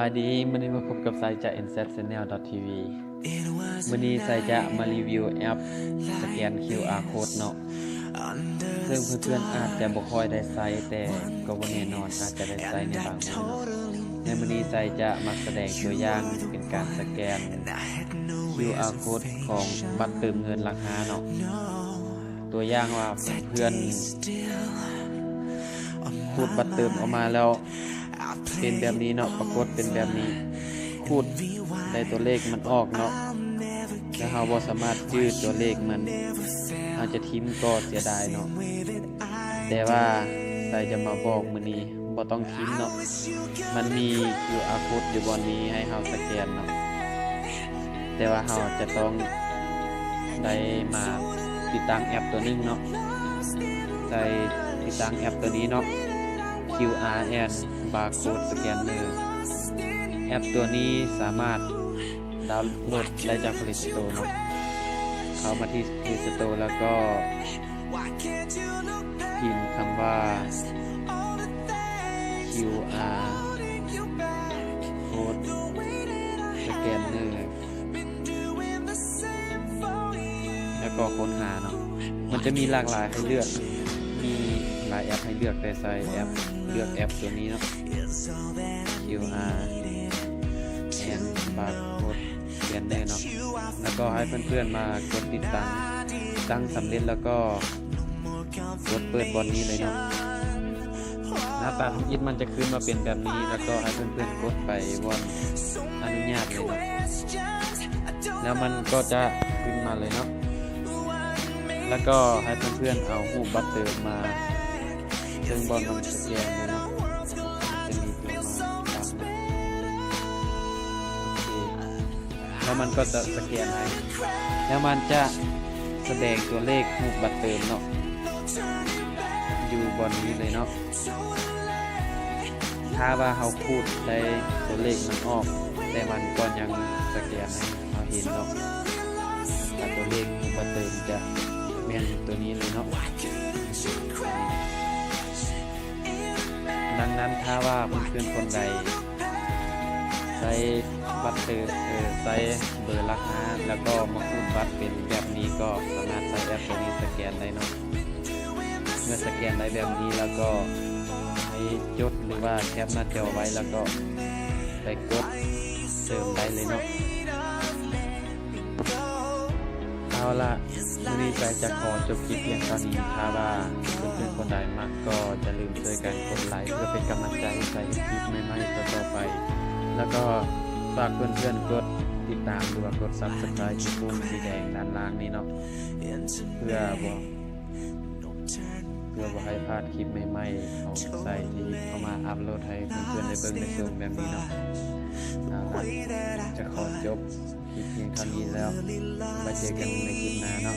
ສະບາຍດີ, ມື້ນີ້ມາພົບກັບໄຊຈາກ ເອັນແຊັດ ແຊນແນວ ດອດ ທີວີ. ມື້ນີ້ໄຊຈະມາຣີວິວແອັບສະແກນ ຄິວອາ ໂຄດເນາະ, ເຊິ່ງເພື່ອນໆອາດຈະບໍ່ຄ່ອຍໄດ້ໃຊ້, ແຕ່ກໍບໍ່ແນ່ນອນ ອາດຈະໄດ້ໃຊ້ໃນບາງມື້ເນາະ. ໃນມື້ນີ້ໄຊຈະມາສະແດງຕົວຢ່າງເປັນການສະແກນ ຄິວອາ ໂຄດຂອງບັດເຕີມເງິນຫຼັກຫ້າເນາະ. ຕົວຢ່າງວ່າເພື່ອນຂູດບັດເຕີມອອກມາແລ້ວເປັນແບບນີ້ເນາະ, ປາກົດເປັນແບບນີ້, ຂູດໄດ້ຕົວເລກມັນອອກເນາະ, ແຕ່ເຮົາບໍ່ສາມາດຈື່ຕົວເລກມັນ, ເຮົາຈະຖິ້ມກໍເສຍດາຍເນາະ. ແຕ່ວ່າໄຊຈະມາບອກມື້ນີ້ ບໍ່ຕ້ອງຖິ້ມເນາະ, ມັນມີ ຄິວອາ ໂຄດຢູ່ບ່ອນນີ້ໃຫ້ເຮົາສະແກນເນາະ. ແຕ່ວ່າເຮົາຈະຕ້ອງໄດ້ມາຕິດຕັ້ງແອັບຕົວໜຶ່ງເນາະ. ໄຊຕິດຕັ້ງແອັບຕົວນີ້ເນາະ, ຄິວອາ ແອນ ບາໂຄດສະແກນເນີ. ແອັບຕົວນີ້ສາມາດດາວໂຫຼດໄດ້ຈາກ ເພລສະໂຕເນາະ. ເຂົ້າມາທີ່ ເພລສະໂຕ ແລ້ວກໍພິມຄຳວ່າ ຄິວອາ ໂຄດສະແກນເນີ ແລ້ວກໍຄົ້ນຫາເນາະ. ມັນຈະມີຫຼາກຫຼາຍໃຫ້ເລືອກ, ມີຫຼາຍແອັບໃຫ້ເລືອກ, ແຕ່ໄຊແອັບ ເລືອກແອັບຕົວນີ້ເນາະ, ຄິວອາ ແອນ ບາໂຄດສະແກນເນີເນາະ. ແລ້ວກໍໃຫ້ເພື່ອນໆມາກົດຕິດຕັ້ງ, ຕັ້ງສຳເລັດແລ້ວກໍກົດເປີດບ່ອນນີ້ເລີຍເນາະ. ໜ້າຕາທຳອິດມັນຈະຂຶ້ນມາເປັນແບບນີ້, ແລ້ວກໍໃຫ້ເພື່ອນໆກົດໄປບ່ອນອະນຸຍາດເລີຍເນາະ. ແລ້ວມັນກໍຈະຂຶ້ນມາເລີຍເນາະ, ແລ້ວກໍໃຫ້ເພື່ອນໆເອົາຮູບບັດເຕີມມາເຊິ່ງບ່ອນມັນສະແກນເລີຍເນາະ. ຈະມີຕົວມາຕັດເນາະ, ໂອເຄ. ແລ້ວມັນກໍຈະສະແກນໃຫ້, ແລ້ວມັນຈະສະແດງຕົວເລກຮູບບັດເຕີມເນາະ ຢູ່ບ່ອນນີ້ເລີຍເນາະ. ຖ້າວ່າເຮົາຂູດໄດ້ຕົວເລກມັນອອກ, ແຕ່ມັນກໍຍັງສະແກນໃຫ້ເຮົາເຫັນເນາະ, ແລ້ວຕົວເລກຮູບບັດເຕີມຈະແມ່ນຕົວນີ້ເລີຍເນາະ. ດັ່ງນັ້ນ ຖ້າວ່າເພື່ອນໆຄົນໃດໃຊ້ບັດເຕີມ ເອີ ໃຊ້ເບີຫຼັກຫ້າ ແລ້ວກໍມາຂູດບັດເປັນແບບນີ້ ກໍສາມາດໃຊ້ແອັບຕົວນີ້ສະແກນໄດ້ເນາະ. ເມື່ອສະແກນໄດ້ແບບນີ້ແລ້ວ ກໍໃຫ້ຈົດ ຫຼືວ່າແຄປໜ້າຈໍໄວ້ ແລ້ວກໍໄປກົດເຕີມໄດ້ເລີຍເນາະ. ເອົາລະ, ມື້ນີ້ໄຊຈະຂໍຈົບຄລິບພຽງເທົ່ານີ້. ຖ້າວ່າເພື່ອນໆຄົນໃດມັກ ກໍຢ່າລືມຊ່ວຍກັນກົດໄລ ເພື່ອເປັນກຳລັງໃຈໃຫ້ໄຊເຮັດຄລິບໃໝ່ໆຕໍ່ໆໄປ, ແລ້ວກໍຝາກເພື່ອນໆກົດຕິດຕາມ ຫຼືວ່າກົດ Subscribe ທີ່ປຸ່ມສີແດງດ້ານລ່າງນີ້ເນາະ, ເພື່ອບໍ່ ເພື່ອບໍ່ໃຫ້ພາດຄລິບໃໝ່ໆຂອງໄຊທີ່ເອົາມາອັບໂຫຼດໃຫ້ເພື່ອນໆໄດ້ເບິ່ງໄດ້ຊົມແບບນີ້ເນາະ. ເອົາລະ, ຈະຂໍຈົບຄລິບພຽງເທົ່ານີ້ແລ້ວ, ໄວ້ເຈີກັນໃນຄລິບໜ້າເນາະ.